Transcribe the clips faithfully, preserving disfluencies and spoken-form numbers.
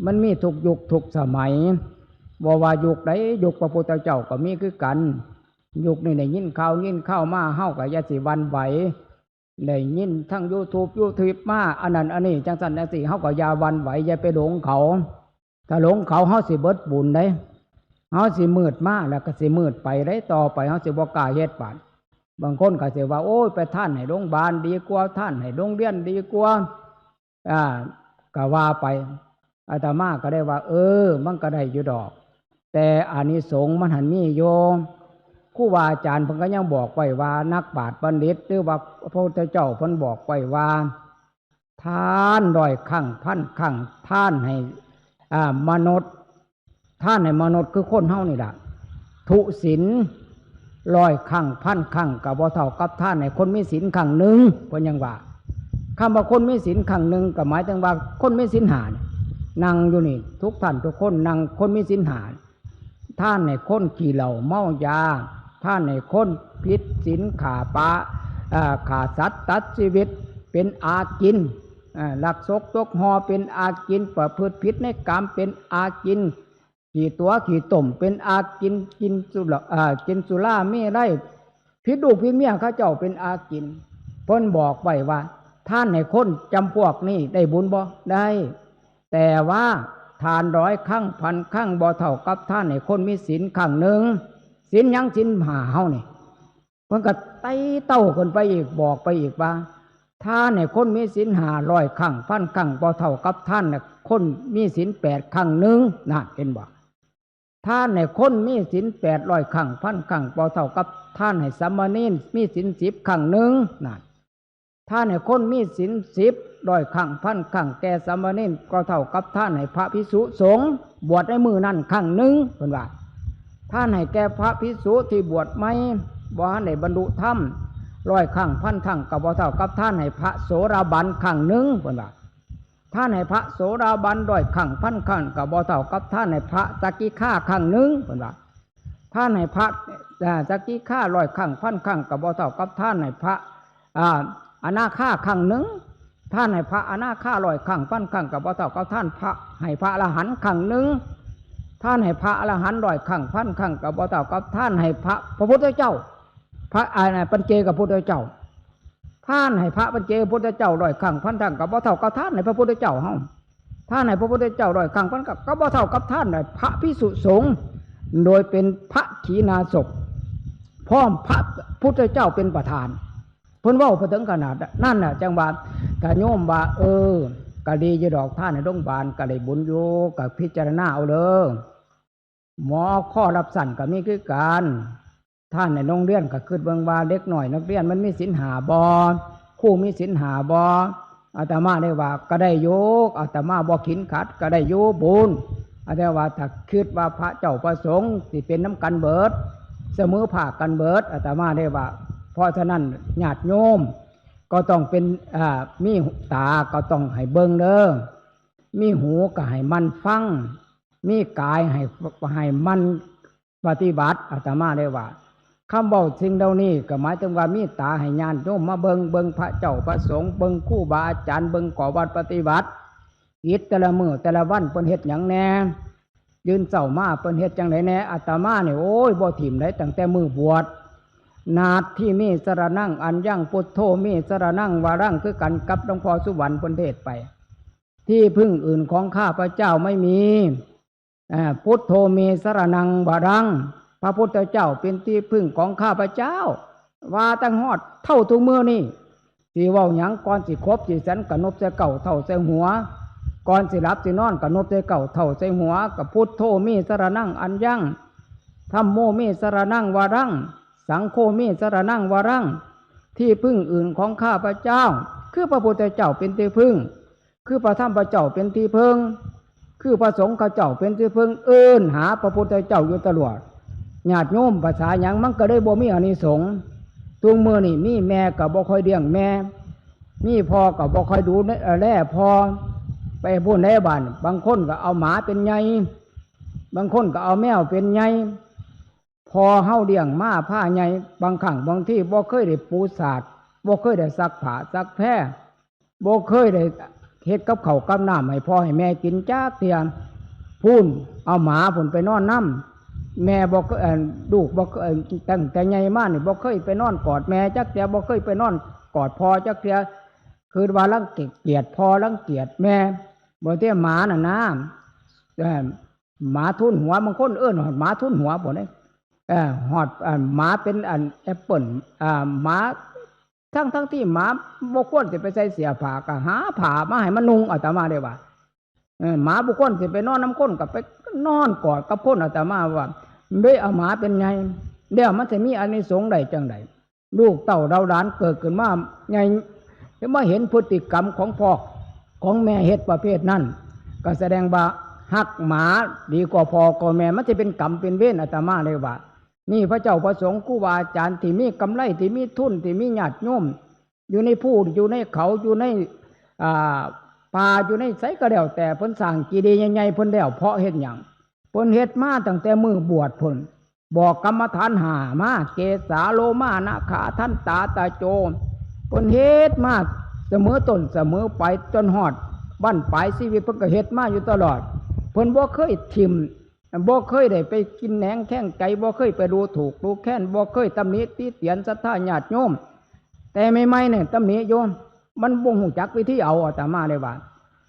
มันมีทุกยุคทุกสมัย บ่ว่ายุคใดยุคพระพุทธเจ้าก็มีคือกัน ยุคนี้ได้ยินข่าวยินข่าวมา เฮาก็อย่าสิหวั่นไหว ได้ยินทั้ง YouTube YouTube มา อันนั้นอันนี้จังซั่นจังซี่ เฮาก็อย่าหวั่นไหว อย่าไปหลงเขา ถ้าหลงเขา เฮาสิเบิดบุญเด้ เฮาสิมืดมาแล้วก็สิมืดไปเด้ ต่อไปเฮาสิบ่กล้าเฮ็ดบาป บางคนก็สิว่า โอ้ย ไปทานให้โรงบาลดีกว่า ทานให้โรงเรียนดีกว่า อ่า ก็ว่าไป อาตมาก็ได้ว่า เออ มันก็ได้อยู่ดอก แต่อานิสงส์มันหั้นมีอยู่ ครูบาอาจารย์เพิ่นก็ยังบอกไว้ว่า นักปราชญ์บัณฑิต หรือว่าพระพุทธเจ้าเพิ่นบอกไว้ว่า ทานร้อยครั้งพันครั้ง ทานให้ อ่า มนุษย์ ทานให้มนุษย์คือคนเฮานี่ล่ะ ทุศีลร้อยครั้งพันครั้ง ก็บ่เท่ากับทานให้คนมีศีลครั้งหนึ่ง เพิ่นยังว่า คำว่าคนมีศีลครั้งหนึ่ง ก็หมายถึงว่าคนมีศีลห้านี่ นั่งอยู่นี่ ทุกท่านทุกคนนั่ง คนมีศีลห้า ทานให้คนขี้เหล้าเมายา ทานให้คนผิดศีล ฆ่าปะ อ่า ฆ่าสัตว์ตัดชีวิต เป็นอาจิณ อ่า ลักทรัพย์ตกห่อเป็นอาจิณ ประพฤติผิดในกามเป็นอาจิณ ขี้ตั๋วขี้ต้มเป็นอาจิณ กินสุรา อ่า กินสุราเมรัย ผิดลูกผิดเมียเขาเจ้าเป็นอาจิณ เพิ่นบอกไว้ว่า ทานให้คนจำพวกนี้ได้บุญบ่ ได้ แต่ว่าทานร้อยครั้งพันครั้ง บ่เท่ากับทานให้คนมีศีลครั้งหนึ่ง ศีลหยัง ศีลห้าเฮานี่ เพิ่นก็ไต่เต้าขึ้นไปอีก บอกไปอีกว่า ทานให้คนมีศีลห้าร้อยครั้งพันครั้ง บ่เท่ากับทานให้คนมีศีลแปดครั้งหนึ่ง นั่น เห็นบ่ ทานให้คนมีศีลแปดร้อยครั้งพันครั้ง บ่เท่ากับทานให้สามเณรมีศีลสิบครั้งหนึ่ง นั่น ทานให้คนมีศีลสิบร้อยครั้งพันครั้ง แก่สามเณร ก็เท่ากับทานให้พระภิกษุสงฆ์บวชในมื้อนั้นครั้งหนึ่ง เพิ่นว่า ทานให้แก่พระภิกษุที่บวชใหม่ บ่ทันได้บรรลุธรรม ร้อยครั้งพันครั้ง ก็บ่เท่ากับทานให้พระโสดาบันครั้งหนึ่ง เพิ่นว่า ทานให้พระโสดาบันร้อยครั้งพันครั้ง ก็บ่เท่ากับทานให้พระสกิทาคาครั้งหนึ่ง เพิ่นว่า ทานให้พระ อ่า สกิทาคาร้อยครั้งพันครั้ง ก็บ่เท่ากับทานให้พระ อ่า อนาคาคาครั้งหนึ่ง ทานให้พระอนาคาคาร้อยครั้งพันครั้ง ก็บ่เท่ากับทานพระ ให้พระอรหันต์ครั้งหนึ่ง ทานให้พระอรหันต์ร้อยครั้งพันครั้ง ก็บ่เท่ากับทานให้พระ พระพุทธเจ้า พระ อ่า ปัจเจกพุทธเจ้า ทานให้พระปัจเจกพุทธเจ้าร้อยครั้งพันครั้ง ก็บ่เท่ากับทานให้พระพุทธเจ้าเฮา ทานให้พระพุทธเจ้าร้อยครั้งพันครั้ง ก็บ่เท่ากับทานให้พระภิกษุสงฆ์ โดยเป็นพระขีณาสพ พร้อมพระพุทธเจ้าเป็นประธาน เพิ่นเว้าไปถึงขนาดนั้นน่ะ จังว่า ก็โยมว่า เออ ก็ดีอยู่ดอก ทานให้โรงบาลก็ได้บุญอยู่ ก็พิจารณาเอาเด้อ หมอคอรับสั้นก็มีคือกัน ทานให้โรงเรียนก็คิดเบิ่งว่าเด็กน้อยนักเรียนมันมีศีลห้าบ่ ครูมีศีลห้าบ่ อาตมาได้ว่าก็ได้อยู่ อาตมาบ่ขินขัด ก็ได้อยู่บุญ อาตมาว่าถ้าคิดว่าพระเจ้าพระสงฆ์สิเป็นนำกันเบิด เสมอภาคกันเบิด อาตมาได้ว่า เพราะฉะนั้นญาติโยมก็ต้องเป็น อ่า มีตาก็ต้องให้เบิ่งเด้อ มีหูก็ให้มันฟัง มีกายให้ ให้มันปฏิบัติ อาตมาได้ว่า คำเว้าสิ่งเหล่านี้ก็หมายถึงว่ามีตาให้ญาติโยมมาเบิ่ง เบิ่งพระเจ้าพระสงฆ์ เบิ่งครูบาอาจารย์ เบิ่งข้อวัดปฏิบัติ กิจแต่ละมื้อแต่ละวันเพิ่นเฮ็ดหยังแหน่ ตื่นเช้ามาเพิ่นเฮ็ดจั่งใดแหน่ อาตมานี่ โอ้ย บ่ถิ่มได๋ ตั้งแต่มื้อบวช นาฏฐิเม สรณัง อัญญัง พุทโธเม สรณัง วรัง คือกันกับหลวงพ่อสุวรรณเพิ่นเทศน์ไป ที่พึ่งอื่นของข้าพเจ้าไม่มี อ่า พุทโธเม สรณัง วรัง พระพุทธเจ้าเป็นที่พึ่งของข้าพเจ้า ว่าตั้งฮอดเท่าทุกมื้อนี้ สิเว้าหยัง ก่อนสิขบสิฉันก็นบใส่เก้าเท่าใส่หัว ก่อนสิหลับสินอนก็นบใส่เก้าเท่าใส่หัว ก็พุทโธเม สรณัง อัญญัง ธัมโมเม สรณัง วรัง สังโฆเม สรณัง วรัง ที่พึ่งอื่นของข้าพเจ้า คือพระพุทธเจ้าเป็นที่พึ่ง คือพระธรรมพระเจ้าเป็นที่พึ่ง คือพระสงฆ์เขาเจ้าเป็นที่พึ่ง เอิ้นหาพระพุทธเจ้าอยู่ตลอด ญาติโยมภาษาหยัง มันก็เลยบ่มีอานิสงส์ ทุกมื้อนี้มีแม่ก็บ่ค่อยเลี้ยงแม่ มีพ่อก็บ่ค่อยดูแลพ่อ ไปพู้นแลบ้าน บางคนก็เอาหมาเป็นใหญ่ บางคนก็เอาแมวเป็นใหญ่ พ่อเฮาเลี้ยงมาพาใหญ่ บางครั้งบางทีบ่เคยได้ปูสาด บ่เคยได้ซักผ้าซักแพร บ่เคยได้ เฮ็ดกับข้าวกับน้ำให้พ่อให้แม่กินจักเทื่อ พู้น เอาหมาพู้นไปนอนนำ แม่บ่เคย เอ่อ ลูกบ่เคย ตั้งแต่ใหญ่มานี่บ่เคยไปนอนกอดแม่จักเทื่อ บ่เคยไปนอนกอดพ่อจักเทื่อ คือว่ารังเกียจพ่อรังเกียจแม่ บ่เทื่อหมาน่ะนะ เอ่อ หมาทูนหัว บางคนเอิ้นฮอดหมาทูนหัวพู้นเด้ เอ่อ ฮอด เอ่อ หมาเป็นอันแอปเปิ้ล อ่า หมา ทั้งๆ ที่หมาบ่ควรสิไปใส่เสื้อผ้า ก็หาผ้ามาให้มันนุ่ง อาตมาได้ว่า เออ หมาบ่ควรสิไปนอนนำคน ก็ไปนอนกอดกับคน อาตมาว่า เบ้ย เอาหมาเป็นไง แล้วมันสิมีอานิสงส์ได้จั่งใด ลูกเต้าเราหลานเกิดขึ้นมาใหญ่ มาเห็นพฤติกรรมของพ่อของแม่เฮ็ดประเภทนั้น ก็แสดงว่าฮักหมาดีกว่าพ่อกว่าแม่ มันสิเป็นกรรมเป็นเวร อาตมาเลยว่า นี่พระเจ้าพระสงฆ์ครูบาอาจารย์ที่มีกำไร ที่มีทุน ที่มีญาติโยม อยู่ในภูอยู่ในเขา อยู่ใน อ่า ป่า อยู่ในไสก็แล้วแต่ เพิ่นสร้างเจดีย์ใหญ่ๆ เพิ่นแล้ว เพราะเฮ็ดหยัง เพิ่นเฮ็ดมาตั้งแต่มื้อบวชพุ้น บอกกรรมฐานห้ามา เกสาโลมานาขาทันตาตะโจ เพิ่นเฮ็ดมาเสมอต้นเสมอปลาย จนฮอดบั้นปลายชีวิต เพิ่นก็เฮ็ดมาอยู่ตลอด เพิ่นบ่เคยถิ่ม บ่เคยได้ไปกินแหนงแข้งใจ บ่เคยไปดูถูกดูแคลน บ่เคยตำหนิติเตียนศรัทธาญาติโยม แต่ใหม่ๆ เนี่ยตำหนิอยู่ มันบ่ฮู้จักวิธีเอา อาตมาเลยว่า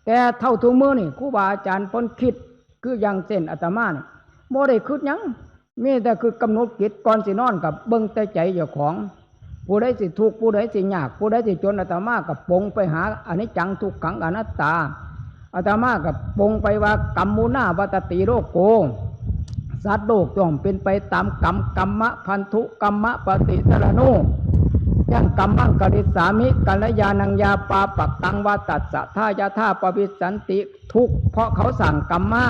แต่เท่าทุกมื้อนี่ครูบาอาจารย์เพิ่นคิด คืออย่างเช่นอาตมานี่ บ่ได้คิดหยัง มีแต่คือกำหนดจิต ก่อนสินอนก็เบิ่งแต่ใจเจ้าของ ผู้ใดสิทุกข์ ผู้ใดสิยาก ผู้ใดสิจน อาตมาก็ปลงไปหาอนิจจังทุกขังอนัตตา อาตมาก็ปลงไปว่า กัมมุนาวัตติโลโก สัตว์โลกย่อมเป็นไปตามกรรม กัมมะพันธุ กัมมะปฏิสรโน ยังกัมมังกริสสามิ กัลยาณังยาปาปะกังวาตัสสะทายาธาปวิสสันติ ทุกข์เพราะเขาสร้างกรรมมา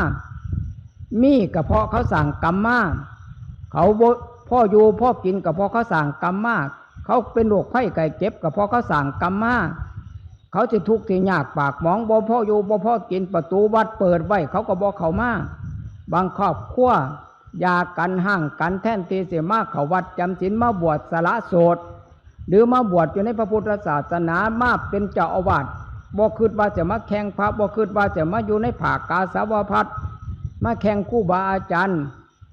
มีก็เพราะเขาสร้างกรรมมา เขาบ่ พ่ออยู่พ่อกินก็เพราะเขาสร้างกรรมมา เขาเป็นโรคภัยไข้เจ็บก็เพราะเขาสร้างกรรมมา เขาสิทุกข์สิยากปากหมอง บ่พออยู่บ่พอกิน ประตูวัดเปิดไว้เขาก็บ่เข้ามา บางครอบครัวหย่ากันฮ้างกัน แทนที่สิมาเข้าวัดจำศีล มาบวชสละโสด หรือมาบวชอยู่ในพระพุทธศาสนา มาเป็นเจ้าอาวาส บ่คิดว่าจะมาแข่งพระ บ่คิดว่าจะมาอยู่ในผ้ากาสาวพัสตร์ มาแข่งครูบาอาจารย์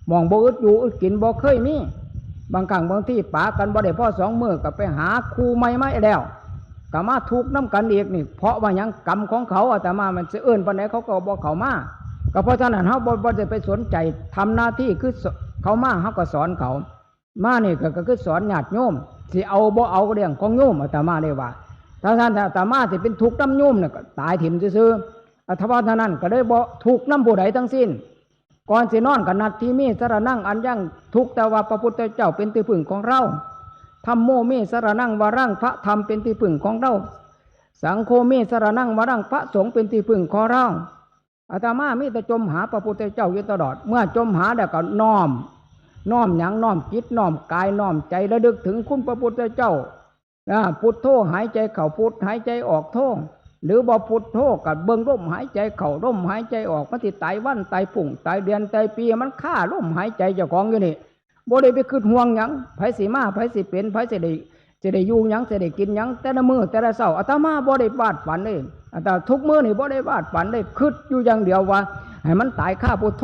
หม่องบ่อึดอยู่อึดกินบ่เคยมี บางครั้งบางทีปากันบ่ได้พอสองมื้อก็ไปหาครูใหม่มาแล้ว ก็มาทุกข์นำกันอีกนี่ เพราะว่าหยัง กรรมของเขา อาตมามันสิเอิ้นปานใดเขาก็บ่เข้ามา ก็เพราะฉะนั้นเฮาบ่ บ่ได้ไปสนใจ ทำหน้าที่คือส- เขามาเฮาก็สอนเขา มานี่ก็ ก็คือสอนญาติโยม สิเอาบ่เอาก็เรื่องของโยม อาตมาเลยว่า ถ้าท่านอาตมาสิเป็นทุกข์นำโยมเนี่ยก็ตายถิ่มซื่อๆ อาตมาเท่านั้นก็เลยบ่ทุกข์นำผู้ใดทั้งสิ้น ก่อนสินอนก็ นัตถิเมสรณังอัญญัง ทุกข์แต่ว่าพระพุทธเจ้าเป็นที่พึ่งของเรา ธัมโมเมสรณังวรัง พระธรรมเป็นที่พึ่งของเรา สังโฆเมสรณังวรัง พระสงฆ์เป็นที่พึ่งของเรา อาตมามีแต่จมหาพระพุทธเจ้าอยู่ตลอด เมื่อจมหาแล้วก็น้อม น้อมหยัง น้อมจิต น้อมกาย น้อมใจ ระลึกถึงคุณพระพุทธเจ้า อ่า พุทโธ หายใจเข้าพุท หายใจออกโธ หรือบ่พุทโธก็เบิ่งลมหายใจเข้า ลมหายใจออก มันสิตายวันตายพรุ่ง ตายเดือนตายปี มันคาลมหายใจเจ้าของอยู่นี่ บ่ได้ไปคิดห่วงหยัง ไผสิมา ไผสิเป็น ไผสิได้ สิได้อยู่หยัง สิได้กินหยัง แต่ละมื้อแต่ละเช้า อาตมาบ่ได้วาดฝันเลย อาตมาทุกมื้อนี่บ่ได้วาดฝันเลย คิดอยู่อย่างเดียวว่า ให้มันตายคาพุทโธ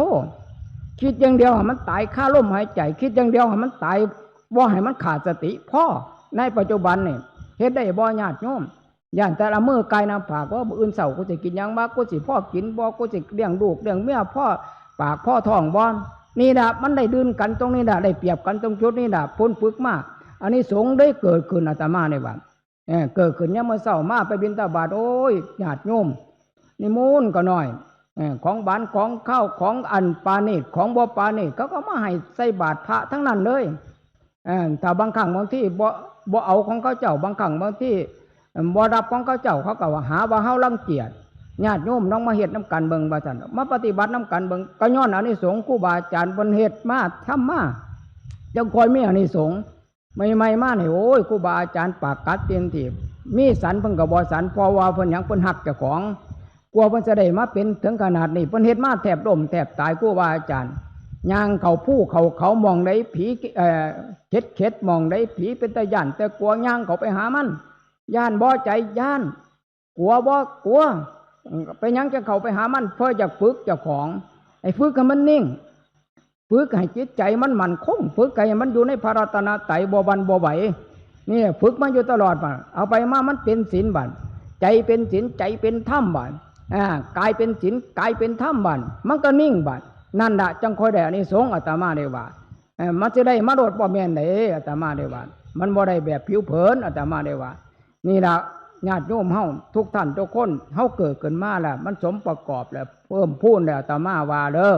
คิดอย่างเดียวให้มันตายคาลมหายใจ คิดอย่างเดียวให้มันตาย บ่ให้มันขาดสติ พอ ในปัจจุบันนี่ เฮ็ดได้บ่ญาติโยม ย่านแต่ละมื้อกายหน้าผาก ว่ามื้ออื่นเช้ากูสิกินหยังวะ กูสิพอกินบ่ กูสิเลี้ยงลูกเลี้ยงเมียพอปากพอท้องบ่ นี่ล่ะ มันได้ดื่นกันตรงนี้ล่ะ ได้เปรียบกันตรงจุดนี้ล่ะ เพิ่นฝึกมา อานิสงส์ได้เกิดขึ้น อาตมานี่ว่า เออ เกิดขึ้นยามมื้อเช้ามาไปบิณฑบาต โอ้ย ญาติโยม นิมนต์ก็น้อย เออ ของหวานของคาว ของอันปานีต ของบ่ปานีต เขาก็มาให้ใส่บาตรพระทั้งนั้นเลย เออ ถ้าบางครั้งบางทีบ่ บ่เอาของเขาเจ้า บางครั้งบางที เอิ่ม บ่รับของเขาเจ้า เขาก็ว่า หาว่าเฮารังเกียจ ญาติโยมลองมาเฮ็ดนำกันเบิ่ง ว่าซั่น มาปฏิบัตินำกันเบิ่ง ก็ย้อนอานิสงส์ครูบาอาจารย์เพิ่นเฮ็ดมา ทำมา จั่งค่อยมีอานิสงส์ ใหม่ๆ มานี่ โอ้ย ครูบาอาจารย์ปากกัดเต็มที่ มีสันเพิ่นก็บ่สัน เพราะว่าเพิ่นหยัง เพิ่นฮักเจ้าของ กว่าเพิ่นจะได้มาเป็นถึงขนาดนี้ เพิ่นเฮ็ดมาแทบล้มแทบตาย ครูบาอาจารย์ ย่างเข้าภูเข้าเขา หม่องใดผี เอ่อ เข็ดๆ หม่องใดผีเป็นตาย้านแต่กลัว ย่างเข้าไปหามัน ย้านบ่ ใจย้าน กลัวบ่ กลัว เป็นหยังจั่งเข้าไปหามัน เพราะอยากฝึกเจ้าของ ให้ฝึกให้มันนิ่ง ฝึกให้จิตใจมันมั่นคง ฝึกให้มันอยู่ในพระรัตนตรัย บ่หวั่นบ่ไหว นี่ฝึกมาอยู่ตลอดบัด เอาไปมามันเป็นศีลบัด ใจเป็นศีล ใจเป็นธรรมบัด อ่า กายเป็นศีล กายเป็นธรรมบัด มันก็นิ่งบัด นั่นละจั่งค่อยได้อานิสงส์ อาตมาได้ว่า เอ่อ มันสิได้มาโลด บ่แม่นเด้ อาตมาได้ว่า มันบ่ได้แบบผิวเผิน อาตมาได้ว่า นี่ละ ญาติโยมเฮาทุกท่านทุกคน เฮาเกิดขึ้นมาแล้ว มันสมประกอบแล้ว เพิ่มพูนแล้ว อาตมาว่าเด้อ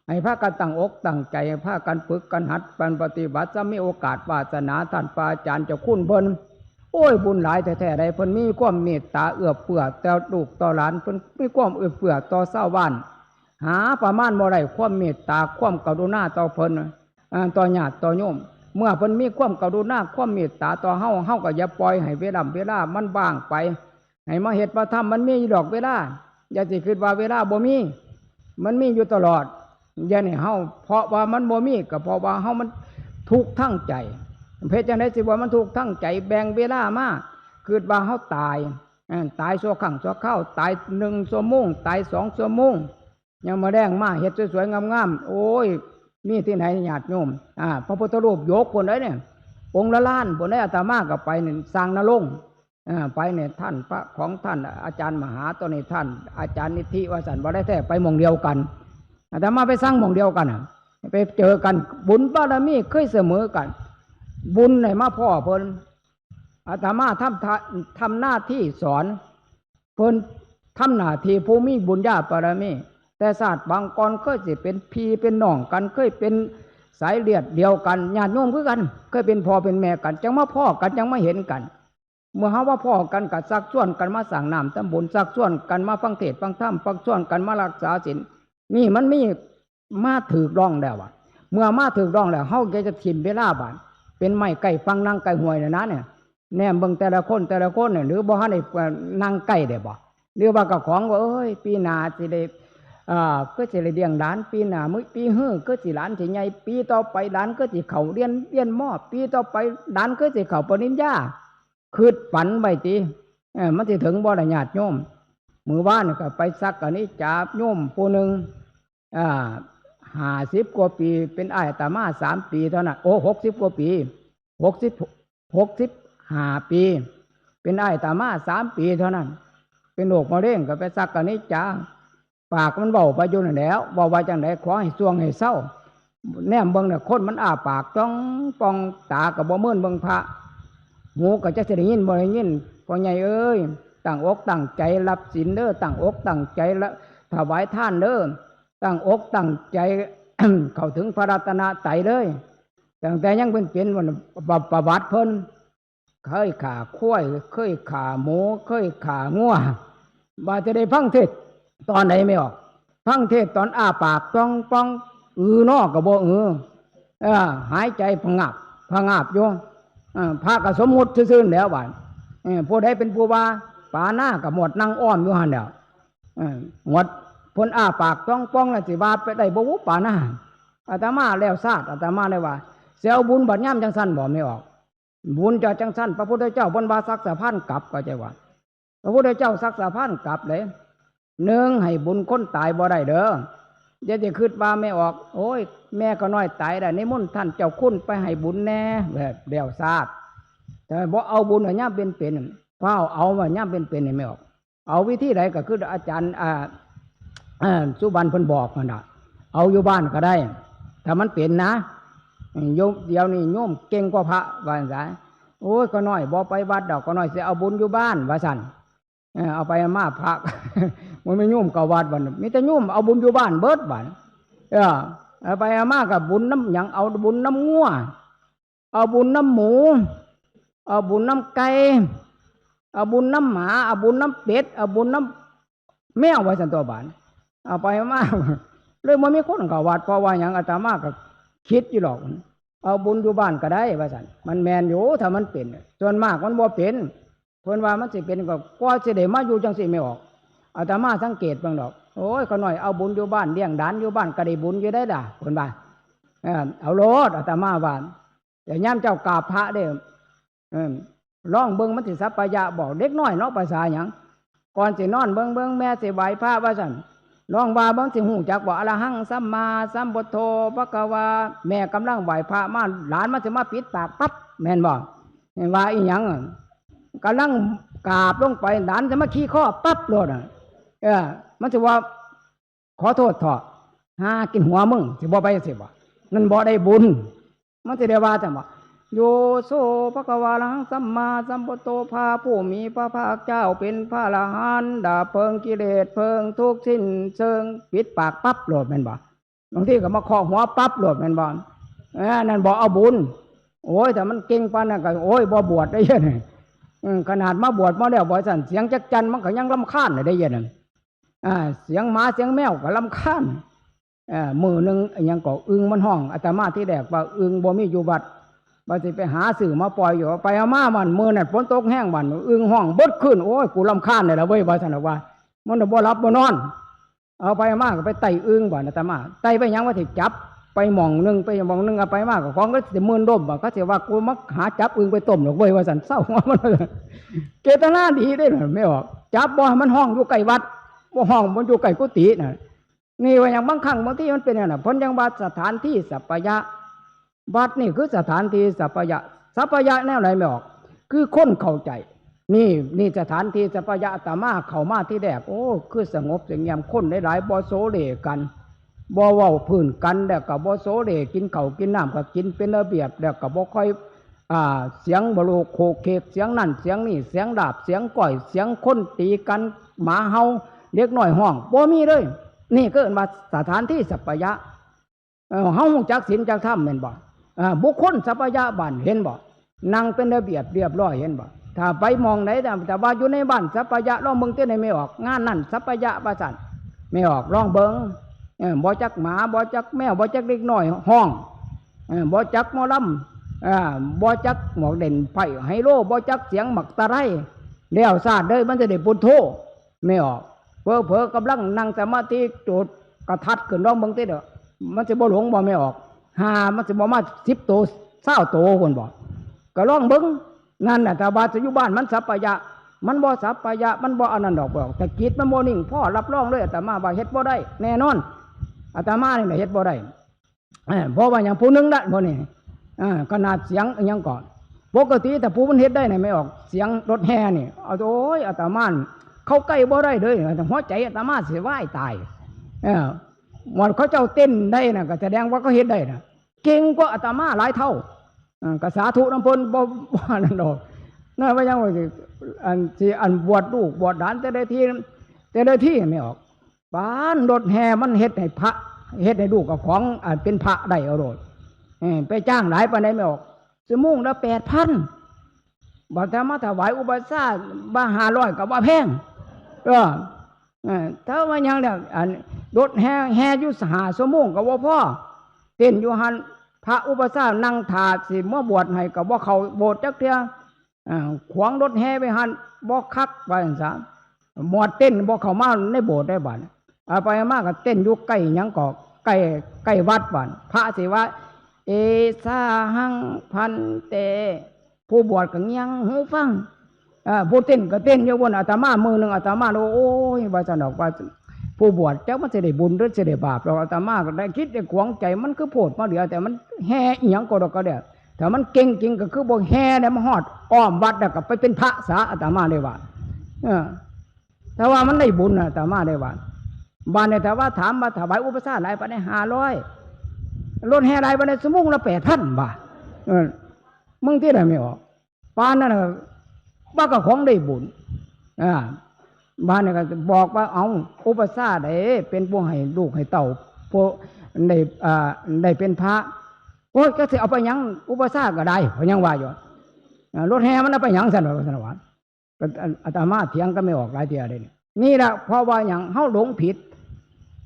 ให้พากันตั้งอกตั้งใจ ให้พากันฝึกกันหัดกันปฏิบัติ จะมีโอกาสวาสนา ท่านพระอาจารย์เจ้าคุณเพิ่น โอ้ย บุญหลายแท้ๆ ใด เพิ่นมีความเมตตาเอื้อเฟื้อต่อลูกต่อหลาน เพิ่นมีความเอื้อเฟื้อต่อชาวบ้าน หาประมาณบ่ได้ ความเมตตา ความกรุณาต่อเพิ่น อ่า ต่อญาติต่อโยม เมื่อเพิ่นมีความกรุณา ความเมตตาต่อเฮา เฮาก็อย่าปล่อยให้เวลา เวลามันว่างไป ให้มาเฮ็ดมาทำ มันมีอยู่ดอกเวลา อย่าสิคิดว่าเวลาบ่มี มันมีอยู่ตลอด อย่าให้เฮา เพราะว่ามันบ่มี ก็เพราะว่าเฮามันทุกข์ทางใจ เฮ็ดจั่งใดสิว่ามันทุกข์ทางใจ แบ่งเวลามา คิดว่าเฮาตาย อ่า ตายชั่วครั้งชั่วคราว ตายหนึ่งชั่วโมง ตายสองชั่วโมง ยามมื้อแลงมาเฮ็ดสวยๆ งามๆ โอ้ย มีที่ไหนญาติโยม อ่า พระพุทธรูปหยกพุ้นเด้เนี่ย องค์ละล้านพุ้นเด้ อาตมาก็ไปนี่ สร้างนรงค์ อ่า ไปเนี่ย ท่านพระของท่านอาจารย์มหา ตอนนี้ท่านอาจารย์นิธิ ว่าซั่น บ่ได้แท้ ไปหม่องเดียวกัน อาตมาไปสร้างหม่องเดียวกันน่ะ ไปเจอกัน บุญบารมีเคยเสมอกัน บุญให้มาพ้อเพิ่น อาตมาทำทะ- ทำหน้าที่สอน เพิ่นทำหน้าที่ผู้มีบุญญาบารมี แต่ชาติปางก่อนเคยสิเป็นพี่เป็นน้องกัน เคยเป็นสายเลือดเดียวกัน ญาติโยมคือกัน เคยเป็นพ่อเป็นแม่กัน จั่งมาพ้อกัน จั่งมาเห็นกัน เมื่อเฮามาพ้อกันก็ชักชวนกันมาสร้างน้ำทำบุญ ชักชวนกันมาฟังเทศน์ฟังธรรม ชักชวนกันมารักษาศีล นี่มันมีมาถืกล่องแล้วอะ เมื่อมาถืกล่องแล้ว เฮาก็จะถิ่มเวลาบาด เป็นไม้ใกล้ฝั่งนั่งใกล้ห้วยน่ะนะเนี่ย แนมเบิ่งแต่ละคนแต่ละคนเนี่ย หรือบ่ทันได้ เอ่อ นั่งใกล้ได้บ่ หรือว่าเจ้าของว่า เอ้ย ปีหน้าสิได้ อ่า คือสิได้เลี้ยงหลาน ปีหน้ามื้อ ปีฮื้อคือสิหลานสิใหญ่ ปีต่อไปหลานคือสิเข้าเรียน เรียน ม.ปีต่อไปหลานคือสิเข้าปริญญา คิดฝันไว้ติ เออ มันสิถึงบ่ล่ะญาติโยม มื้อวานก็ไปสักกะนิจจาโยมผู้หนึ่ง อ่า ห้าสิบกว่าปี เป็นอ้ายอาตมาสามปีเท่านั้น โอ้ หกสิบกว่าปี หกสิบ หกสิบห้าปี เป็นอ้ายอาตมาสามปีเท่านั้น เป็นโรคมะเร็งก็ไปสักกะนิจจา ปากมันเว้าไปอยู่นั่นแหล้ว เว้าว่าจั่งใด ขอให้ส่วงให้เซา แนมเบิ่งน่ะ คนมันอ้าปากจ้องป่อง ตาก็บ่เมินเบิ่งพระ หูก็จักสิได้ยินบ่ได้ยิน พ่อใหญ่เอ้ย ตั้งอกตั้งใจรับศีลเด้อ ตั้งอกตั้งใจละถวายทานเด้อ ตั้งอกตั้งใจ เข้าถึงพระรัตนตรัยเลย ตั้งแต่ยังเป็นๆ ประ- ประวัติเพิ่น เคยฆ่าควาย เคยฆ่าหมู เคยฆ่างัว ว่าจะได้ฟังเทศน์ตอนใดไม่ออก ฟังเทศน์ตอนอ้าปากจ้องป่อง อือนอก็บ่อือ เออ หายใจผงาบผงาบอยู่ เออ พระก็สมมุติซื่อๆ แล้วบาด เออ ผู้ใดเป็นผู้ว่า ปานาก็หมดนั่งอ้อมอยู่หั่นแหล้ว เออ หมด เพิ่นอ้าปากจ้องป่องแล้วสิว่าไปได้บ่บุปานา อาตมาแล้วซาด อาตมาเลยว่า สิเอาบุญบัดยามจั่งซั่นบ่ไม่ออก บุญจะจั่งซั่น พระพุทธเจ้าเพิ่นว่าซักสะพานกลับ ก็จะว่า พระพุทธเจ้าซักสะพานกลับเลย หนึ่ง ให้บุญคนตายบ่ได้เด้อ อย่าจะคิดว่าไม่ออก โอ้ย แม่ข้าน้อยตายแล้ว นิมนต์ท่านเจ้าคุณไปให้บุญแน่ แบบแล้วซาด แต่บ่เอาบุญว่ายามเป็นๆ ฟ้าวเอาว่ายามเป็นๆ นี่ไม่ออก เอาวิธีใดก็คืออาจารย์ อ่า อ่า สุบรรณเพิ่นบอกหั่นน่ะ เอาอยู่บ้านก็ได้ ถ้ามันเป็นนะ โยม เดี๋ยวนี้โยมเก่งกว่าพระ ว่าซั่นซะ โอ้ย ข้าน้อยบ่ไปวัดดอก ข้าน้อยสิเอาบุญอยู่บ้าน ว่าซั่น เออ เอาไปเอามาพระ มันไม่โยมเข้าวัดบัดนี้ มีแต่โยมเอาบุญอยู่บ้านเบิดบัด เออ เอาไปเอามาก็บุญนำหยัง เอาบุญนำงัว เอาบุญนำหมู เอาบุญนำไก่ เอาบุญนำหมา เอาบุญนำเป็ด เอาบุญนำแมว ว่าซั่นตั๊วบาด เอาไปเอามา เลยบ่มีคนเข้าวัด เพราะว่าหยัง อาตมาก็คิดอยู่ดอก เอาบุญอยู่บ้านก็ได้ ว่าซั่น มันแม่นอยู่ ถ้ามันเป็น ส่วนมากมันบ่เป็น เพิ่นว่ามันสิเป็นก็ กว่าสิได้มาอยู่จั่งซี่ไม่ออก อาตมาสังเกตเบิ่งดอก โอ้ย ข้าน้อยเอาบุญอยู่บ้าน เลี้ยงหลานอยู่บ้านก็ได้บุญอยู่ได้ล่ะ เพิ่นว่า เออ เอาโลด อาตมาว่า แต่ยามเจ้ากราบพระเด้อ เออ ลองเบิ่งมันสิสัปปายะบ่ เด็กน้อยเนาะ ภาษาหยัง ก่อนสินอนเบิ่งเบิ่งแม่สิไหว้พระว่าซั่น ลองว่าเบิ่งสิฮู้จักบ่ อะระหังสัมมาสัมพุทโธภะคะวา แม่กำลังไหว้พระมา หลานมันสิมาปิดปากปั๊บ แม่นบ่ แม่นว่าอีหยังอะ กำลังกราบลงไป หลานสิมาขี่คอปั๊บโลดอะ เออ มันสิว่า ขอโทษเถาะ หากินหัวมึง สิบ่ไปจั่งซี้บ่ นั่นบ่ได้บุญ มันสิได้ว่าจั่งบ่ โยโสภะคะวาอะระหังสัมมาสัมพุทโธ พระผู้มีพระภาคเจ้าเป็นพระอรหันต์ ดับเพลิงกิเลสเพลิงทุกข์สิ้นเชิง ปิดปากปั๊บโลดแม่นบ่ บางทีก็มาเคาะหัวปั๊บโลดแม่นบ่ เออ นั่นบ่เอาบุญ โอ้ย แต่มันเก่งปานนั้นก็ โอ้ย บ่บวชได้เด้อ อืม ขนาดมาบวชมาแล้วบ่ซั่น เสียงจักจั่นมันก็ยังรำคาญเลยเด้อเด้อ อ่า เสียงหมาเสียงแมวก็รำคาญ เอ่อ มื้อหนึ่งอิหยังก็อึ่งมันฮ้อง อาตมาที่แรกว่าอึ่งบ่มีอยู่วัด ว่าสิไปหาซื้อมาปล่อยอยู่ ไปเอามามันมื้อนั้นฝนตกแฮงบัดอึ่งฮ้องเบิดคืน โอ้ย กูรำคาญเลยล่ะเว้ย ว่าซั่นน่ะว่า มันบ่หลับบ่นอน เอาไปมาก็ไปไต่อึ่งบัดอาตมา ไต่ไปหยังว่าสิจับ ไปหม่องหนึ่ง ไปหม่องหนึ่ง เอาไปมาก็ของก็สิหมื่นดมบัด เขาสิว่ากูมาหาจับอึ่งไปต้มดอกเว้ย ว่าซั่น เซาหัวมัน เจตนาดีเด้อ ไม่ออก จับบ่ให้มันฮ้องอยู่ใกล้วัด บ่ฮ้องมันอยู่ใกล้กุฏิน่ะ นี่ว่าอย่างบางครั้งบางทีมันเป็นอย่างนั้น เพิ่นยังว่าสถานที่สัปปายะ วัดนี่คือสถานที่สัปปายะ สัปปายะแนวไหนไม่ออก คือคนเข้าใจ นี่ นี่สถานที่สัปปายะ อาตมาเข้ามาที่แรก โอ้ คือสงบสงเงียม คนหลายๆ บ่โสเลกัน บ่เว้าพื้นกัน แล้วก็บ่โสเล กินข้าวกินน้ำก็กินเป็นระเบียบ แล้วก็บ่ค่อย อ่า เสียงบะโลโคเกก เสียงนั่นเสียงนี่ เสียงดาบ เสียงก้อย เสียงคนตีกัน หมาเห่า เด็กน้อยฮ้อง บ่มีเลย นี่ก็เอิ้นว่าสถานที่สัปปายะ เออ เฮารู้จักศีลจักธรรมแม่นบ่ อ่า บุคคลสัปปายะบ้าน เห็นบ่ นั่งเป็นระเบียบเรียบร้อย เห็นบ่ ถ้าไปหม่องไหน แต่ แต่ว่าอยู่ในบ้านสัปปายะ ลองเบิ่งเต้นให้ไม่ออก งานนั่นสัปปายะว่าซั่น ไม่ออก ลองเบิ่ง เออ บ่จักหมา บ่จักแมว บ่จักเด็กน้อยฮ้อง เออ บ่จักหมอลำ เออ บ่จักหมวกเล่นไพ่ไฮโล บ่จักเสียงหมากตะไล แล้วซาดเลย มันจะได้ปุถโธ ไม่ออก เผลอๆ กำลังนั่งสมาธิ โจทย์กระทัดขึ้น ลองเบิ่งติเด้อ มันสิบ่หลงบ่ ไม่ออก หามันสิบ่มาสิบโต ซาวโต พุ่นบ่ ก็ลองเบิ่ง นั่นน่ะ ถ้าว่าจะอยู่บ้านมันสัปปายะ มันบ่สัปปายะ มันบ่อันนั้นดอก บ่ แต่จิตมันบ่นิ่งพอ รับรองเลย อาตมาว่าเฮ็ดบ่ได้ แน่นอน อาตมานี่แหละเฮ็ดบ่ได้ เอ้อ เพราะว่าหยัง ผู้หนึ่งละ บ่นี่ เอ้อ ขนาดเสียงอิหยังก่อน ปกติถ้าผู้มันเฮ็ดได้นี่ ไม่ออก เสียงรถแห่นี่ เอา โอ้ย อาตมานี่ เข้าใกล้บ่ได้เลย หัวใจอาตมาสิวายตาย เอ้อ หมดเขาเจ้าเต้นได้น่ะ ก็แสดงว่าเขาเฮ็ดได้น่ะ เก่งกว่าอาตมาหลายเท่า อ่า ก็สาธุนำเพิ่น บ่ บ่นั่นดอก นั่นว่ายังว่าสิ อันสิ อันบวชลูกบวชหลานแต่ละที แต่ละทีไม่ออก ปานรถแห่มันเฮ็ดให้พระ เฮ็ดให้ลูกกับของ อ่า เป็นพระได้เอาโลด เอ้อ ไปจ้างหลายปานใดไม่ออก ชั่วโมงละแปดพัน บัดถ้ามาถวายอุปัชฌาย์ ว่าห้าร้อย ก็ว่าแพง เออ เออ ถ้าว่าหยังแล้ว อัน รถแห่ แห่อยู่ห้าชั่วโมงก็บ่พอ เต้นอยู่หั่น พระอุปัชฌาย์นั่งท่าสิมาบวชให้ก็บ่เข้าโบสถ์จักเทื่อ อ่า ขวางรถแห่ไว้หั่น บ่คัก ว่าจั่งซั้น หมวดเต้นบ่เข้ามาในโบสถ์ได้บัด เอาไปมาก็เต้นอยู่ใกล้หยังก็ ใกล้ ใกล้วัดบัด พระสิว่า เอสาหัง พันเต ผู้บวชก็เงี่ยงหูฟัง เอ่อ ผู้เต้นก็เต้นอยู่บน อาตมามื้อหนึ่ง อาตมา โอ้ย ว่าซั่นดอก ว่าผู้บวชจักมันสิได้บุญหรือสิได้บาปดอก อาตมาก็ได้คิดได้ขวางใจ มันคือโพดมาเหลือ แต่มันแห่อิหยังก็ดอกก็เด้อ ถ้ามันเก่งจริงก็คือบ่แห่แล้วมาฮอดอ้อมวัดแล้วก็ไปเป็นพระซะ อาตมาเลยว่า เออ แต่ว่ามันได้บุญน่ะ อาตมาเลยว่า บาดนี้ถ้าว่าถามว่าถวายอุปัชฌาย์หลายปานใด ห้าร้อย รถแห่หลายปานใด ชั่วโมงละแปดพัน บาท เออ มึงที่ไหนไม่ออก ปานนั้นน่ะ ว่าก็ของได้บุญ อ่า บาดนี้ก็บอกว่า เอา อุปัชฌาย์ใดเป็นผู้ให้ลูกให้เต้า ผู้ได้ อ่า ได้เป็นพระ โอ้ย ก็สิเอาไปหยัง อุปัชฌาย์ก็ได้ เขายังว่าอยู่ อ่า รถแห่มันเอาไปหยัง ซั่นว่า ซั่นว่า ก็อาตมาเถียงก็ไม่ออกหลายเทื่อเลย นี่แหละ เพราะว่าหยัง เฮาหลงผิด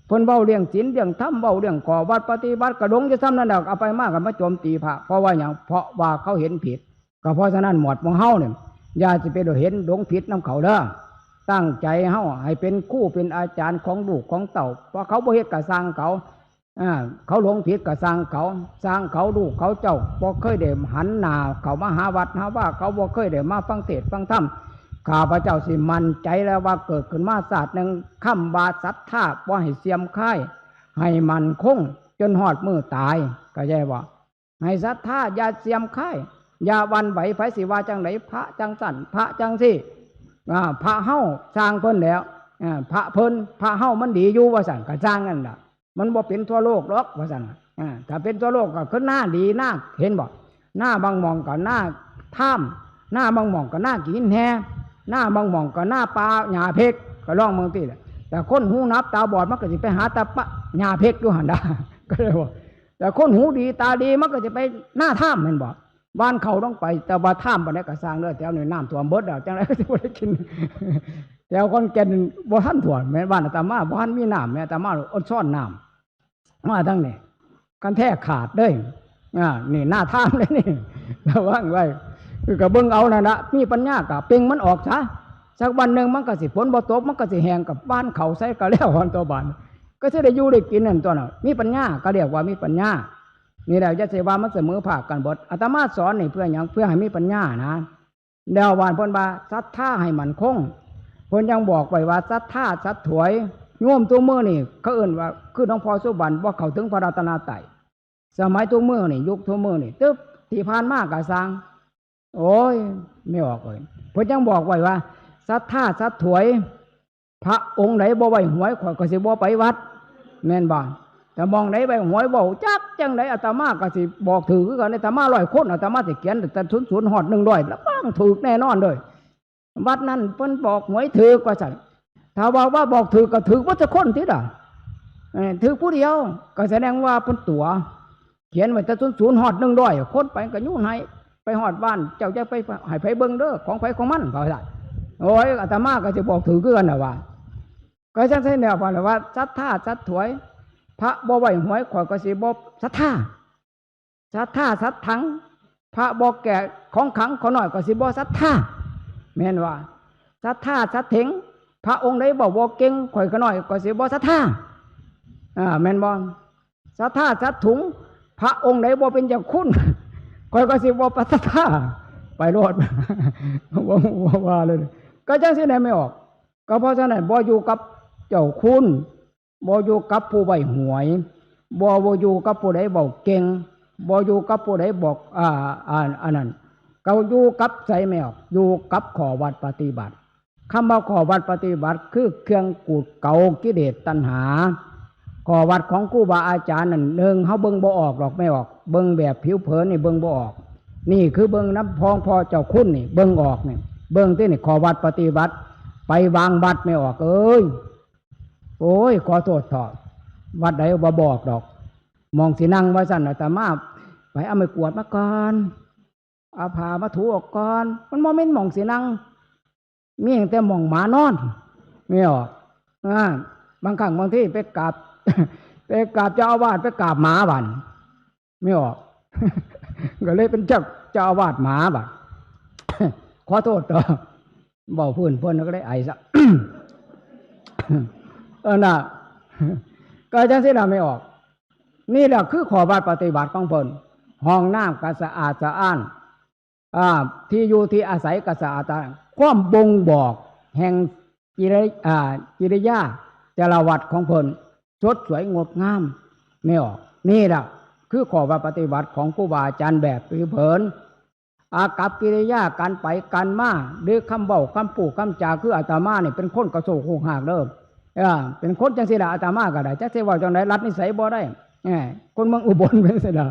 เพิ่นเว้าเรื่องศีลเรื่องธรรม เว้าเรื่องข้อวัดปฏิบัติ ก็หลงอยู่ซ้ำนั่นแหละ เอาไปมาก็มาโจมตีพระ เพราะว่าหยัง เพราะว่าเขาเห็นผิด ก็เพราะฉะนั้นหมวดหมู่เฮาเนี่ย อย่าสิไปเห็นหลงผิดนำเขาเด้อ ตั้งใจเฮาให้เป็นครูเป็นอาจารย์ของลูกของเต้า เพราะเขาบ่เฮ็ดก็ซ่างเขา อ่า เขาหลงผิดก็ซ่างเขา ซ่างเขา ลูกเขาเจ้าบ่เคยได้หันหน้าเข้ามาหาวัดหาว่า เขาบ่เคยได้มาฟังเทศน์ฟังธรรม ข้าพเจ้าสิมั่นใจแล้วว่าเกิดขึ้นมาชาติหนึ่ง คำว่าศรัทธาบ่ให้เสื่อมคลาย ให้มั่นคงจนฮอดมื้อตาย เข้าใจบ่? ให้ศรัทธาอย่าเสื่อมคลาย อย่าหวั่นไหว ไผสิว่าจั่งใด พระจั่งซั่น พระจั่งซี้ อ่า พระเฮาซ่างเพิ่นแหล้ว อ่า พระเพิ่น พระเฮามันดีอยู่ว่าซั่น ก็ซ่างนั่นล่ะ มันบ่เป็นทั่วโลกดอกว่าซั่น อ่า ถ้าเป็นทั่วโลกก็คือนาดีนา เห็นบ่? นาบางหม่องก็นาทาม นาบางหม่องก็นากินแฮ นาบางหม่องก็นาป่าหญ้าเพ็ก ก็ลองเบิ่งติล่ะ แต่คนหูหนวกตาบอดมันก็สิไปหาแต่ป่าหญ้าเพ็กอยู่หั่นดา ก็เลยว่า แต่คนหูดีตาดีมันก็สิไปนาทามแม่นบ่? บ้านเขาต้องไป แต่ว่าทามปานใดก็ซ่างเด้อ แถวนี้น้ำท่วมเบิดแล้ว จั่งใดก็สิบ่ได้กิน แถวขอนแก่นบ่ทันท่วม แม่นบ้านอาตมาบ่ทันมีน้ำ แม่อาตมาอดซ่อนน้ำ มาทางนี้ คันแท้ขาดเด้อ อ่า นี่นาทามเลยนี่ ระวังไว้ คือก็เบิ่งเอานั่นละ มีปัญญาก็เป่งมันออกซะ สักวันหนึ่งมันก็สิฝนบ่ตก มันก็สิแห้ง ก็หว่านเข้าใส่ก็แล้ว หั่นตัวบาด ก็สิได้อยู่ได้กินนั่นตัวน่ะ มีปัญญาก็เรียกว่ามีปัญญา นี่แหละ อย่าสิว่ามันเสมอภาคกันเบิด อาตมาสอนนี่เพื่อหยัง? เพื่อให้มีปัญญานะ แล้วว่าเพิ่นว่าศรัทธาให้มั่นคง เพิ่นยังบอกไว้ว่าศรัทธาสัตย์ถวย โยมทุกมื้อนี่เขาเอิ้นว่า คือหลวงพ่อสุบรรณบ่เข้าถึงพระรัตนตรัย สมัยทุกมื้อนี่ ยุคทุกมื้อนี่ ตึ๊บ ที่ผ่านมาก็ซ่าง โอ้ย ไม่ออกเลย เพิ่นยังบอกไว้ว่าศรัทธาสัตย์ถวย พระองค์ใดบ่ไว้หวย ข้อยก็สิบ่ไปวัด แม่นบ่? แต่หม่องใดไว้หวย เว้าจักจั่งใด อาตมาก็สิบอกถืกคือกัน อาตมาร้อยคน อาตมาสิเขียนแต่ศูนย์ศูนย์ฮอดหนึ่งร้อย รับรองถืกแน่นอนเด้อ วัดนั้นเพิ่นบอกหวยถืกว่าซั่น ถ้าว่า ว่าบอกถืกก็ถืกเบิดซุคนติล่ะ เออ ถืกผู้เดียว ก็แสดงว่าเพิ่นตั๋ว เขียนไว้แต่ศูนย์ศูนย์ฮอดหนึ่งร้อย คนไปก็ยูนให้ ไปฮอดบ้าน เจ้าอย่าไปให้ไผเบิ่งเด้อ ของไผของมัน ว่าซั่น โอ้ย อาตมาก็สิบอกถืกคือกันน่ะว่า ก็จั่งซั่นแหละ ว่า ว่าศรัทธาสัตย์ถวย พระบ่ไว้หวย ข้อยก็สิบ่ศรัทธา ศรัทธาสัตถัง พระบ่แก่ของขลัง ข้อยน้อยก็สิบ่ศรัทธา แม่นว่า ศรัทธาสัตเถง พระองค์ใดเว้าบ่เก่ง ข้อยข้อยน้อยก็สิบ่ศรัทธา อ่า แม่นบ่? ศรัทธาสัตถุง พระองค์ใดบ่เป็นเจ้าคุณ ข้อยก็สิบ่ศรัทธา ไปโลด บ่ บ่ว่าเลย ก็จั่งซี่แหละ ไม่ออก ก็เพราะฉะนั้น บ่อยู่กับเจ้าคุณ บ่อยู่กับผู้ใบ้หวย บ่ บ่อยู่กับผู้ใดเว้าเก่ง บ่อยู่กับผู้ใดบอก อ่า อ่า อันนั้น ก็อยู่กับไสแม่ออก อยู่กับข้อวัดปฏิบัติ คำว่าข้อวัดปฏิบัติ คือเครื่องขูดเกลากิเลสตัณหา ข้อวัดของครูบาอาจารย์นั่น หนึ่ง เฮาเบิ่งบ่ออกดอกแม่ออก เบิ่งแบบผิวเผินนี่เบิ่งบ่ออก นี่คือเบิ่งนำพองพ่อเจ้าคุณนี่ เบิ่งออกนี่ เบิ่งตินี่ข้อวัดปฏิบัติ ไปบางวัดแม่ออกเอ้ย โอ้ย ขอโทษเถาะ วัดใดบ่บอกดอก หม่องสินั่งว่าซั่น อาตมาไปเอาไม้กวาดมาก่อน เอาผ้ามาถูออกก่อน มันบ่แม่นหม่องสินั่ง มีตั้งแต่หม่องหมานอน ไม่ออก อ่า บางครั้งบางทีไปกราบ ไปกราบเจ้าอาวาส ไปกราบหมาบัด ไม่ออก ก็เลยเป็นเจ้า เจ้าอาวาสหมาบัด ขอโทษเถาะ เว้าพื้นเพิ่นก็เลยไอซะ เออน่ะ ก็จั่งซี่ล่ะ ไม่ออก นี่แหละคือข้อวัดปฏิบัติของเพิ่น ห้องน้ำก็สะอาดสะอ้าน อ่า ที่อยู่ที่อาศัยก็สะอาดสะอ้าน ความบ่งบอกแห่งกิริ อ่า กิริยาจารวัตรของเพิ่น สดสวยงดงาม ไม่ออก นี่แหละคือข้อวัดปฏิบัติของครูบาอาจารย์แบบผิวเผิน อากัปกิริยาการไปการมา หรือคำเว้าคำพูดคำจา คืออาตมานี่เป็นคนกระโชกโฮกฮากเด้อ เออ เป็นคนจั่งซี่ล่ะ อาตมาก็ได้ จักสิเว้าจั่งใด ลัดนิสัยบ่ได้ เออ คนเมืองอุบลเป็นจั่งซี่ล่ะ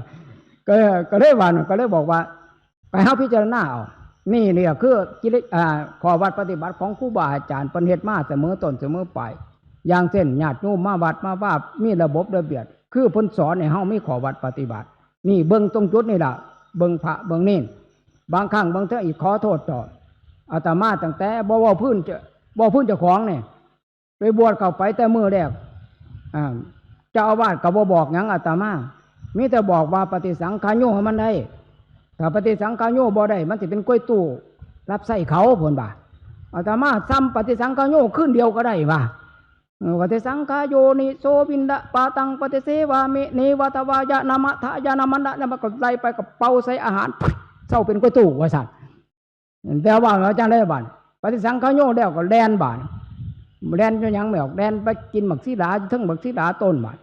ก็ ก็เลยว่า ก็เลยบอกว่า ไปเฮาพิจารณาเอา นี่เนี่ยคือกิริ อ่า ข้อวัดปฏิบัติของครูบาอาจารย์ เพิ่นเฮ็ดมาเสมอต้นเสมอปลาย อย่างเช่น ญาติโยมมาวัดมาวา มีระบบระเบียบ คือเพิ่นสอนให้เฮามีข้อวัดปฏิบัติ นี่เบิ่งตรงจุดนี่ล่ะ เบิ่งพระเบิ่งเณร บางครั้งบางเทื่ออีกขอโทษเถาะ อาตมาตั้งแต่บ่เว้าพื้นเจ้า บ่พื้นเจ้าของนี่ ไปบวชเข้าไปแต่มื้อแรก อ่า เจ้าอาวาสก็บ่บอกหยังอาตมา มีแต่บอกว่าปฏิสังขายโยให้มันได้ ถ้าปฏิสังขายโยบ่ได้ มันสิเป็นกล้วยตู้รับใช้เขา เพิ่นว่า อาตมาซ้ำปฏิสังขายโยคืนเดียวก็ได้ว่า เออ ปฏิสังขายโยนิโสวินดาปาตังปฏิเสวามิ เนวาทวายะนามะทายานามันดะ เนี่ยมันก็ไล่ไปก็เป่าใส่อาหาร เซาเป็นกล้วยตู้ว่าซั่น แต่ว่าเราจั่งใดบัด ปฏิสังขโยชน์แล้วก็แล่นบาด แล่นอยู่หยังไม่ออก แล่นไปกินหมากศิลาอยู่เทิงหมากศิลาต้นบาด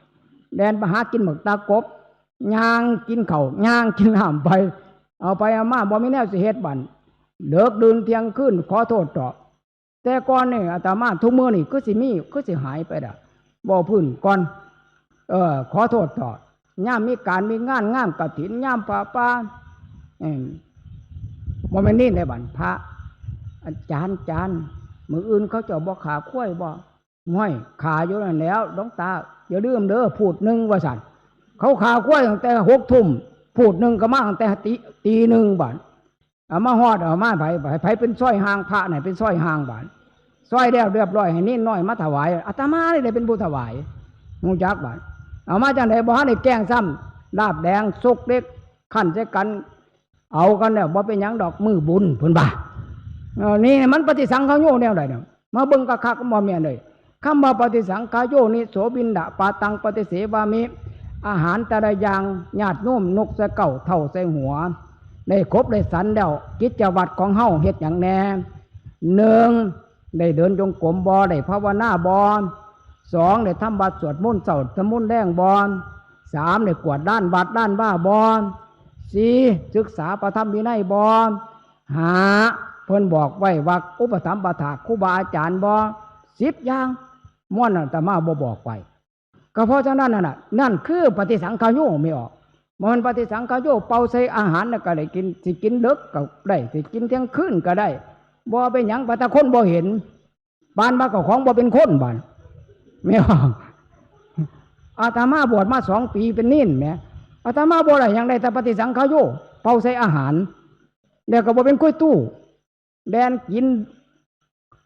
แล่นไปหากินหมากตากบ ย่างกินข้าว ย่างกินน้ำไป เอาไปเอามา บ่มีแนวสิเฮ็ดบัด เลิกดื่นเที่ยงคืน ขอโทษเถาะ แต่ก่อนนี่อาตมา ทุกมื้อนี่คือสิมี คือสิหายไปละ เว้าพื้นก่อน เออ ขอโทษเถาะ ยามมีการมีงาน งามกฐิน ยามผ้าป่า เอิ่ม บ่แม่นนี่ได้บัด พระ อาจารย์ อาจารย์ มื้ออื่นเขาเจ้าบ่ฆ่าควายบ่ ห้วย ฆ่าอยู่นั่นแหล้ว หลวงตา อย่าลืมเด้อ พูดหนึ่งว่าซั่น เขาฆ่าควายตั้งแต่หกทุ่ม พูดหนึ่งก็มาตั้งแต่ตี ตีหนึ่งบาด เอามาฮอด เอามาไผ ไผ ไผเป็นซอยห่าง พระน่ะเป็นซอยห่างบาด ซอยแล้วเรียบร้อย ให้นินน้อยมาถวาย อาตมานี่แหละเป็นผู้ถวาย ฮู้จักบาด เอามาจั่งใด บ่ทันได้แกงซ้ำ ลาบแดง ซกเล็ก คั่นใส่กัน เอากันแล้ว บ่เป็นหยังดอก มื้อบุญ เพิ่นว่า เออ นี่มันปฏิสังขโยชน์แนวใดเนี่ย มาเบิ่งคักๆ บ่แม่นเลย คำว่าปฏิสังขโยชน์นิโส บิณฑปาตังปฏิเสวามิ อาหารแต่ละอย่าง ญาติโยมนกใส่เก้า เถ้าใส่หัว ได้ครบได้สันแล้ว กิจวัตรของเฮาเฮ็ดหยังแน่ หนึ่ง ได้เดินจงกรมบ่ ได้ภาวนาบ่ สอง ได้ทำวัตรสวดมนต์เช้า สวดมนต์แลงบ่ สาม ได้กวาดลานวัดลานวาบ่ สี่ ศึกษาพระธรรมวินัยบ่ ห้า เพิ่นบอกไว้ว่าอุปถัมภะถากครูบาอาจารย์บ่ สิบ อย่าง ม่วนอาตมาบ่บอกไว้ ก็เพราะฉะนั้นนั่นน่ะ นั่นคือปฏิสังขโยชน์ไม่ออก มันปฏิสังขโยชน์ เป่าใส่อาหารน่ะก็ได้กิน สิกินเลิกก็ได้ สิกินเที่ยงคืนก็ได้ บ่เป็นหยัง ว่าแต่คนบ่เห็น ปานว่าเจ้าของบ่เป็นคนบาด ไม่ออก อาตมาบวชมาสองปีเป็นเณรแหม อาตมาบ่ได้หยัง ได้แต่ปฏิสังขโยชน์ เป่าใส่อาหาร แล้วก็บ่เป็นก้อยตู้ แล่นกิน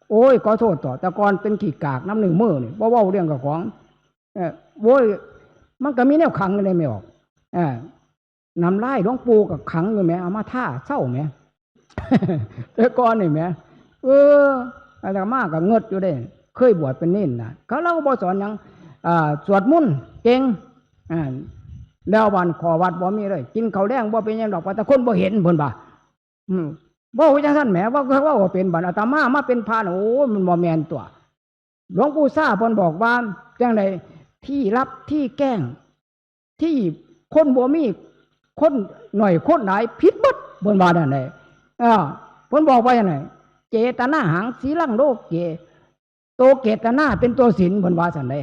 โอ้ย ขอโทษเถาะ แต่ก่อนเป็นขี้กากน้ำหนึ่งมือนี่ บ่เว้าเรื่องเจ้าของ เออ โว้ย มันก็มีแนวขังอยู่ในไม่ออก เออ น้ำลายหลวงปู่ก็ขังอยู่แหม เอามาท่าเศร้าแหม แต่ก่อนนี่แหม เออ อาตมาก็เงิดอยู่เด้ เคยบวชเป็นเณรน่ะ เขา ลาวก็บ่สอนหยัง อ่า สวดมนต์เก่ง อ่า แล้วบาดข้อวัดบ่มีเลย กินข้าวแลงบ่เป็นหยังดอก ว่าแต่คนบ่เห็น เพิ่นว่า อืม เว้าจั่งซั่นแหม เว้า เว้าว่าเป็นบาด อาตมามาเป็นพระน่ะ โอ้ย มันบ่แม่นตั๊ว หลวงปู่ซ่าเพิ่นบอกว่าจั่งใด ที่ลับที่แกล้ง ที่คนบ่มี คนน้อยคนหลายผิดเบิด เพิ่นว่านั่นแหละ อ่า เพิ่นบอกว่าจั่งใด เจตนาหัง ศีลัง โลเก ตัวเจตนาเป็นตัวศีล เพิ่นว่าซั่นเด้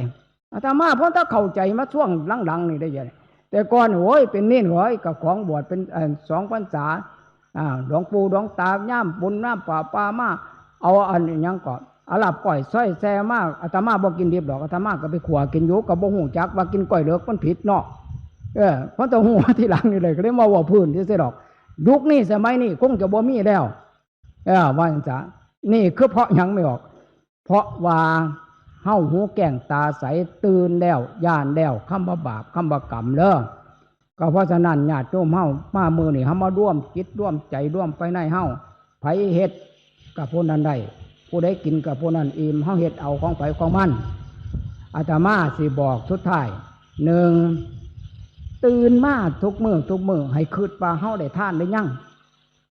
อาตมาพอจะเข้าใจมาช่วงหลังๆนี่ได้ยัง แต่ก่อน โอ้ย เป็นเณร โอ้ย ก็ของบวชเป็น เอ่อ สองพรรษา อ่า หลวงปู่หลวงตายามบุญยามป่าป่ามา เอาอันหยังก็ เอาลาบก้อยซอยแซ่มา อาตมาบ่กินดิบดอก อาตมาก็ไปขั่วกินอยู่ ก็บ่ฮู้จักว่ากินก้อยเหลือกมันผิดเนาะ เออ พอต้องฮู้มาทีหลังนี่เลย ก็เลยมาเว้าพื้นซื่อๆดอก ยุคนี้สมัยนี้คงจะบ่มีแล้ว เออ ว่าจั่งซะ นี่คือเพราะหยังไม่ออก เพราะว่าเฮาหูแก้งตาใส ตื่นแล้ว ย่านแล้ว คำว่าบาป คำว่ากรรมเด้อ ก็เพราะฉะนั้นญาติโยมเฮามามื้อนี้ เฮามาร่วมจิตร่วมใจร่วมภายในเฮา ไผเฮ็ดก็ผู้นั้นได้ ผู้ใดกินก็ผู้นั้นอิ่ม เฮาเฮ็ดเอาของไผของมัน อาตมาสิบอกสุดท้าย หนึ่ง ตื่นมาทุกมื้อทุกมื้อ ให้คิดว่าเฮาได้ทานหรือยัง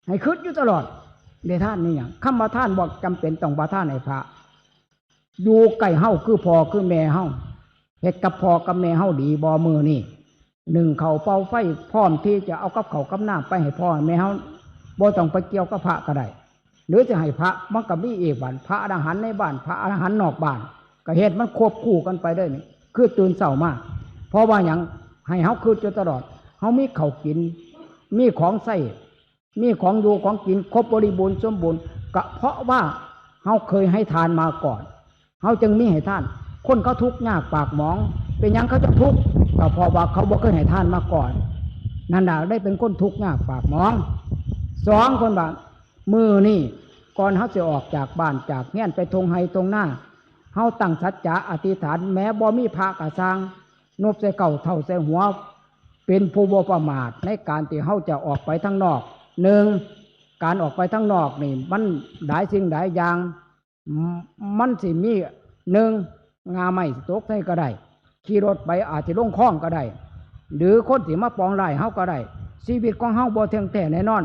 ให้คิดอยู่ตลอด ได้ทานนี่หยัง คำว่าทานบ่จำเป็นต้องว่าทานให้พระ อยู่ใกล้เฮาคือพ่อคือแม่เฮา เฮ็ดกับพ่อกับแม่เฮาดีบ่มื้อนี้ นึ่งข้าวเป่าไฟ พร้อมที่จะเอากับข้าวกับน้ำไปให้พ่อให้แม่เฮา บ่ต้องไปเกี่ยวกับพระก็ได้ หรือจะให้พระ มันก็มีอีกบ้าน พระอรหันต์ในบ้าน พระอรหันต์นอกบ้าน ก็เฮ็ดมันควบคู่กันไปเด้อนี่ คือตื่นเช้ามา เพราะว่าหยัง ให้เฮาคิดอยู่ตลอด เฮามีข้าวกิน มีของใช้ มีของอยู่ของกินครบบริบูรณ์สมบูรณ์ ก็เพราะว่าเฮาเคยให้ทานมาก่อน เฮาจึงมีให้ทาน คนเขาทุกข์ยากปากหมอง เป็นหยังเขาจะทุกข์ ก็เพราะว่าเขาบ่เคยให้ทานมาก่อน นั่นน่ะได้เป็นคนทุกข์ยากปากหมอง สอง คนว่า มื้อนี้ก่อนเฮาสิออกจากบ้านจากเฮือนไปท่งไฮ่ท่งนา เฮาตั้งสัจจะอธิษฐาน แม้บ่มีพระก็ซ่าง นบใส่เก้าเถ้าใส่หัว เป็นผู้บ่ประมาทในการที่เฮาจะออกไปทางนอก หนึ่ง การออกไปทางนอกนี่มันหลายสิ่งหลายอย่าง ม- มันสิมี หนึ่ง ง่าไม้สิตกใส่ก็ได้ ขี่รถไปอาจสิลงคลองก็ได้ หรือคนสิมาปองร้ายเฮาก็ได้ ชีวิตของเฮาบ่เที่ยงแท้แน่นอน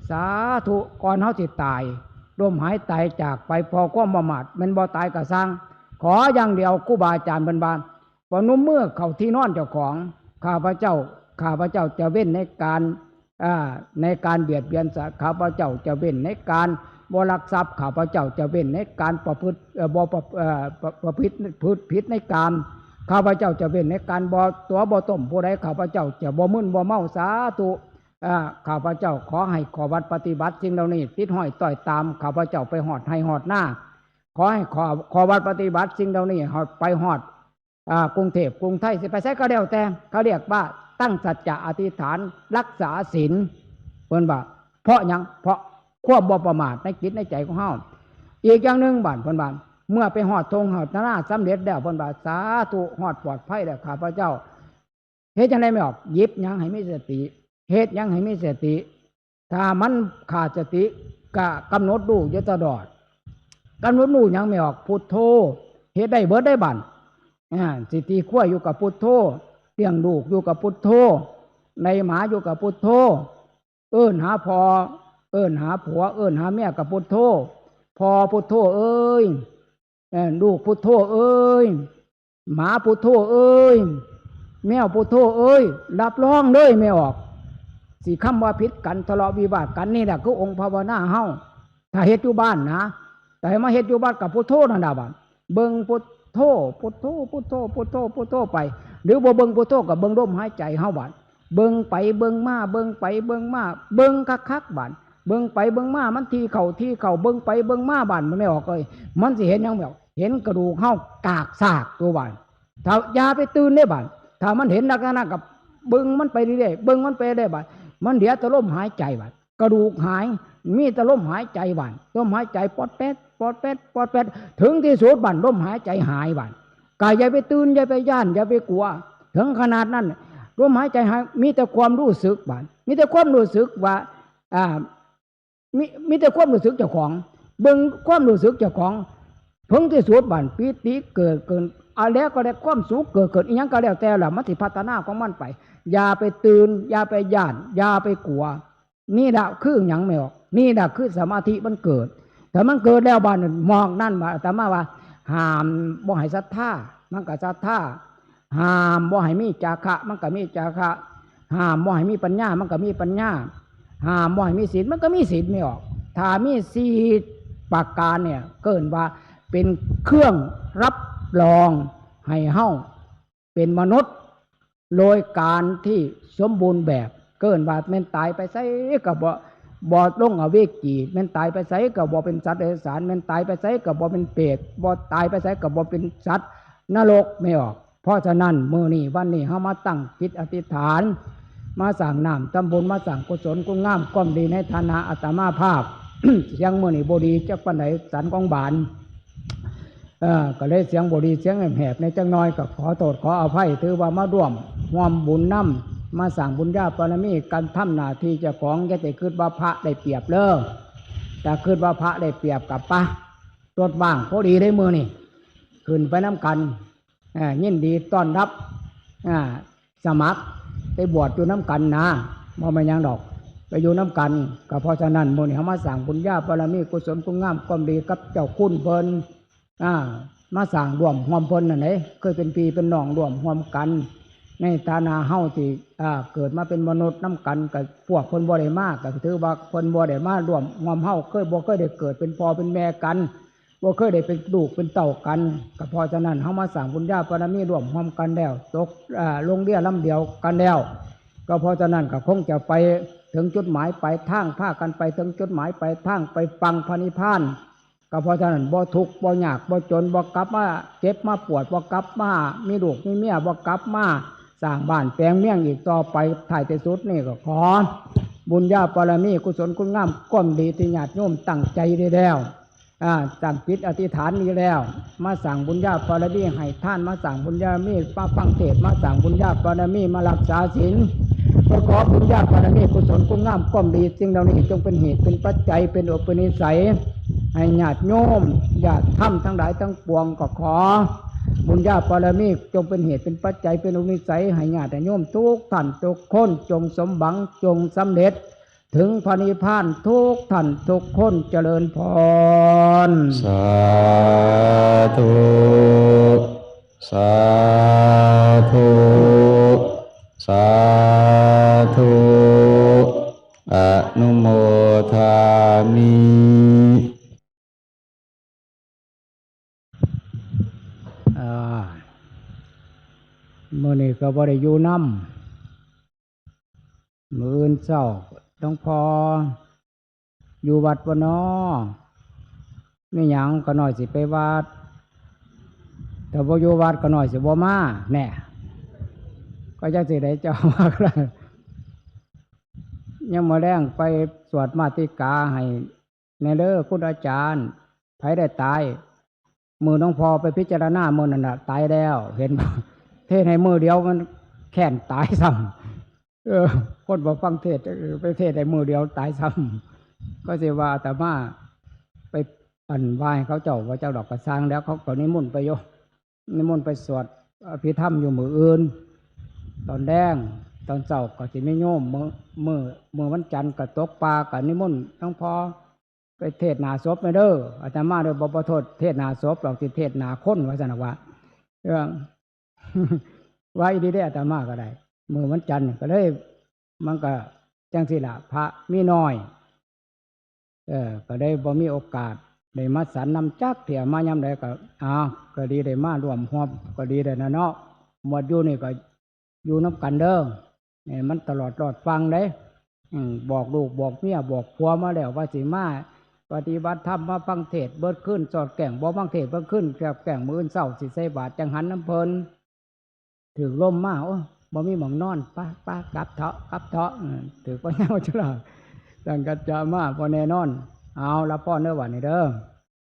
สาธุ ก่อนเฮาสิตาย ล้มหายตายจากไปเพราะความประมาท แม่นบ่ตายก็ซ่าง ขออย่างเดียว ครูบาอาจารย์เพิ่นว่า ประนมมือเข้าที่นอนเจ้าของ ข้าพเจ้า ข้าพเจ้าจะเว้นในการ อ่า ในการเบียดเบียนสัตว์ ข้าพเจ้าจะเว้นในการบ่ลักทรัพย์ ข้าพเจ้าจะเว้นในการประพฤติ เอ่อ บ่ประ เอ่อ ประ ประพฤติ พฤติผิดในกาม ข้าพเจ้าจะเว้นในการบ่ตั๋วบ่ต้มผู้ใด ข้าพเจ้าจะบ่มึนบ่เมา สาธุ อ่า ข้าพเจ้าขอให้ข้อวัดปฏิบัติสิ่งเหล่านี้ ติดห้อยต้อยตามข้าพเจ้าไปฮอดไฮ่ฮอดนา ขอให้ข้อ ข้อวัดปฏิบัติสิ่งเหล่านี้ฮอด ไปฮอด อ่า กรุงเทพฯ กรุงไทย สิไปไสก็แล้วแต่ เขาเรียกว่าตั้งสัจจะอธิษฐานรักษาศีล เพิ่นว่า เพราะหยัง เพราะความบ่ประมาทในจิตในใจของเฮา อีกอย่างหนึ่งบาดเพิ่นว่า เมื่อไปฮอดท่งฮอดนาสำเร็จแล้ว เพิ่นว่า สาธุ ฮอดปลอดภัยแล้ว ข้าพเจ้า เฮ็ดจั่งใดแม่ออก หยิบหยังให้มีสติ เฮ็ดหยังให้มีสติ ถ้ามันขาดสติ ก็กำหนดรู้อยู่ตลอด กำหนดรู้หยังแม่ออก พุทโธ เฮ็ดได้เบิดได้บัด อ่า สิตีครัวอยู่กับพุทโธ เลี้ยงลูกอยู่กับพุทโธ ไล่หมาอยู่กับพุทโธ เอิ้นหาพ่อ เอิ้นหาผัว เอิ้นหาเมียกับพุทโธ พ่อพุทโธเอ้ย เอ่อ ลูกพุทโธเอ้ย หมาพุทโธเอ้ย แมวพุทโธเอ้ย รับรองเลยแม่ออก สิคำว่าผิดกัน ทะเลาะวิวาทกัน นี่แหละคือองค์ภาวนาเฮา ถ้าเฮ็ดอยู่บ้านนะ แต่ให้มาเฮ็ดอยู่วัดกับพุทโธนั่นล่ะบัด เบิ่งพุทโธ พุทโธ พุทโธ พุทโธ พุทโธไป หรือบ่เบิ่งพุทโธก็เบิ่งลมหายใจเฮาบัด เบิ่งไปเบิ่งมา เบิ่งไปเบิ่งมา เบิ่งคักๆบัด เบิ่งไปเบิ่งมา มันทีเข้าทีเข้า เบิ่งไปเบิ่งมาบัด มันแม่ออกเอ้ย มันสิเห็นหยังแม่ออก เห็นกระดูกเฮากากซากตัวบัด ถ้าอย่าไปตื่นเด้บัด ถ้ามันเห็นลักษณะกับเบิ่งมันไปเรื่อยๆ เบิ่งมันไปเรื่อยบัด มันเหลือแต่ลมหายใจบัด กระดูกหาย มีแต่ลมหายใจบัด ลมหายใจปอดแป๊ด ปอดแป๊ด ปอดแป๊ด ถึงที่สุดบัด ลมหายใจหายบัด ก็อย่าไปตื่น อย่าไปย้าน อย่าไปกลัว ถึงขนาดนั้น ลมหายใจหาย มีแต่ความรู้สึกบัด มีแต่ความรู้สึกว่า อ่า มี มีแต่ความรู้สึกเจ้าของ เบิ่งความรู้สึกเจ้าของ ถึงที่สุดบัด ปีติเกิดขึ้น อะไรก็ได้ ความสุขเกิดขึ้น อิหยังก็แล้วแต่ล่ะ มันสิพัฒนาของมันไป อย่าไปตื่น อย่าไปย้าน อย่าไปกลัว นี่ล่ะคือหยังแม่ออก นี่ล่ะคือสมาธิมันเกิด ถ้ามันเกิดแล้วบัด หมอกนั่นบัด อาตมาว่า ห้ามบ่ให้ศรัทธา มันก็ศรัทธา ห้ามบ่ให้มีจาคะ มันก็มีจาคะ ห้ามบ่ให้มีปัญญา มันก็มีปัญญา ห้ามบ่ให้มีศีล มันก็มีศีลแม่ออก ถ้ามีสี่ประการเนี่ย เกินว่าเป็นเครื่องรับรองให้เฮาเป็นมนุษย์ โดยการที่สมบูรณ์แบบ เกินว่าแม่นตายไปไสก็บ่ บ่ลงอเวจี แม่นตายไปไสก็บ่เป็นสัตว์เดรัจฉาน แม่นตายไปไสก็บ่เป็นเปรต บ่ตายไปไสก็บ่เป็นสัตว์นรกแม่ออก เพราะฉะนั้นมื้อนี้วันนี้เฮามาตั้งจิตอธิษฐาน มาสร้างน้ำทำบุญ มาสร้างกุศลคุณงามความดีในฐานะอาตมาภาพ เสียงมื้อนี้บ่ดีจักปานใด สันของบาน เอ่อ ก็เลยเสียงบ่ดี เสียงแหบๆ ในจักหน่อย ก็ขอโทษขออภัย ถือว่ามาร่วม ร่วมบุญนำ มาสร้างบุญญาบารมี การทำหน้าที่เจ้าของ อย่าได้คิดว่าพระได้เปรียบเด้อ ถ้าคิดว่าพระได้เปรียบก็ไป รถว่างพอดีเด้มื้อนี้ ขึ้นไปนำกัน อ่า ยินดีต้อนรับ อ่า สมัครไปบวชอยู่นำกันนะ บ่แม่นหยังดอก ไปอยู่นำกัน ก็เพราะฉะนั้นมื้อนี้เฮามาสร้างบุญญาบารมีกุศลคุณงามความดีกับเจ้าคุณเพิ่น อ่า มาสร้างร่วมร่วมเพิ่นนั่นเด้ เคยเป็นพี่เป็นน้องร่วมร่วมกัน ในฐานะเฮาที่ อ่า เกิดมาเป็นมนุษย์นำกัน กับพวกเพิ่นบ่ได้มา ก็ถือว่าเพิ่นบ่ได้มาร่วมร่วมเฮา เคยบ่เคยได้เกิดเป็นพ่อเป็นแม่กัน บ่เคยได้เป็นลูกเป็นเต้ากัน ก็เพราะฉะนั้นเฮามาสร้างบุญญาบารมีร่วมร่วมกันแล้ว ตก อ่า ลงเรือลำเดียวกันแล้ว ก็เพราะฉะนั้นก็คงจะไปถึงจุดหมายปลายทาง พากันไปถึงจุดหมายปลายทาง ไปฟังพระนิพพาน ก็เพราะฉะนั้นบ่ทุกข์บ่ยากบ่จน บ่กลับมาเจ็บมาปวด บ่กลับมามีลูกมีเมีย บ่กลับมาสร้างบ้านแปลงเมืองอีกต่อไป ท้ายที่สุดนี่ก็ขอบุญญาบารมีกุศลคุณงามความดีที่ญาติโยมตั้งใจได้แล้ว อ่า ตั้งจิตอธิษฐานนี้แล้ว มาสร้างบุญญาบารมีให้ทาน มาสร้างบุญญาบารมี มาฟังเทศน์ มาสร้างบุญญาบารมี มารักษาศีล ก็ขอบุญญาบารมีกุศลคุณงามความดี สิ่งเหล่านี้จงเป็นเหตุเป็นปัจจัย เป็นอุปนิสัย ให้ญาติโยมญาติธรรมทั้งหลายทั้งปวง ก็ขอบุญญาบารมีจงเป็นเหตุเป็นปัจจัย เป็นอุปนิสัย ให้ญาติโยมทุกท่านทุกคนจงสมหวัง จงสำเร็จ ถึงพระนิพพานทุกท่านทุกคน เจริญพร สาธุ สาธุ สาธุ อนุโมทามิ อ่า มื้อนี้ก็บ่ได้อยู่นำ มื้ออื่นเช้าต้องพอ อยู่วัดบ่น้อ มีหยังก็น้อยสิไปวัด ถ้าบ่อยู่วัดก็น้อยสิบ่มา แน่ ก็จังสิได้เจ้ามาก็ได้ ยังมื้อแลงไปสวดมาติกาให้แน่เด้อคุณอาจารย์ ไผได้ตาย มื้อน้องพอไปพิจารณามื้อนั้นน่ะ ตายแล้ว เห็นบ่ เทศน์ให้มื้อเดียวมันแค้นตายซ้ำ เออ คนบ่ฟังเทศน์ เออ ไปเทศน์ให้มื้อเดียวตายซ้ำ ก็สิว่าอาตมาไปอันไหว้เขาเจ้า ว่าเจ้าดอกกระซังแล้ว เขาก็นิมนต์ไปอยู่ นิมนต์ไปสวดอภิธรรมอยู่มื้ออื่น ตอนแลง ตอนเช้าก็สิมีโยม มื้อ มื้อ มื้อวันจันทร์ก็ตกปลา ก็นิมนต์หลวงพ่อไปเทศน์หน้าศพแม่เด้อ อาตมาเด้อ บ่ บ่โทษเทศน์หน้าศพดอก สิเทศน์หน้าคน ว่าซั่นน่ะว่า เรื่อง ว่าอีหลีเด้ อาตมาก็ได้ มื้อวันจันทร์ก็เลย มันก็จังซี่ล่ะ พระมีน้อย เออ ก็ได้บ่มีโอกาสได้มาสันนำจักเทื่อ มายามใดก็ อ้าว ก็ดีได้มาร่วมฮอบ ก็ดีได้นะเนาะ หมวดอยู่นี่ก็อยู่นำกันเด้อ นี่มันตลอดรอดฟังเด้ อืม บอกลูกบอกเมียบอกผัวมาแล้วว่าสิมาปฏิบัติธรรม มาฟังเทศน์เบิดคืน สอดแกล้งบ่ฟังเทศน์เบิดคืน แกล้งมื้ออื่นเช้าสิใส่บาตรจังหันนำเพิ่น ถืกลมมา โอ้ บ่มีหม่องนอน ปะ ปะ กลับเถาะ กลับเถาะ เออ ถืกบ่ยาวจุลา ดังกัจจามา บ่แน่นอน เอาละพ่อเด้อ บัดนี้เด้อ